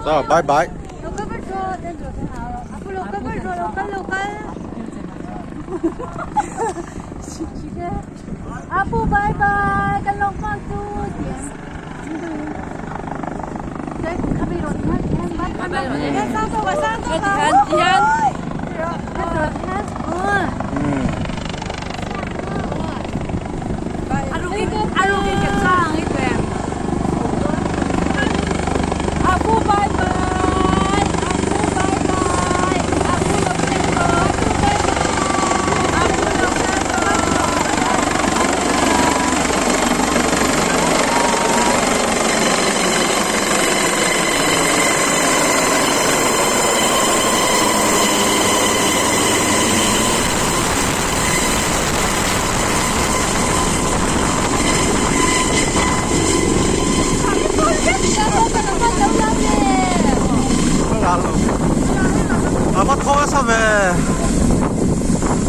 So, bye bye. Apu bye bye kan long pang tu. A va thaw nasa ve.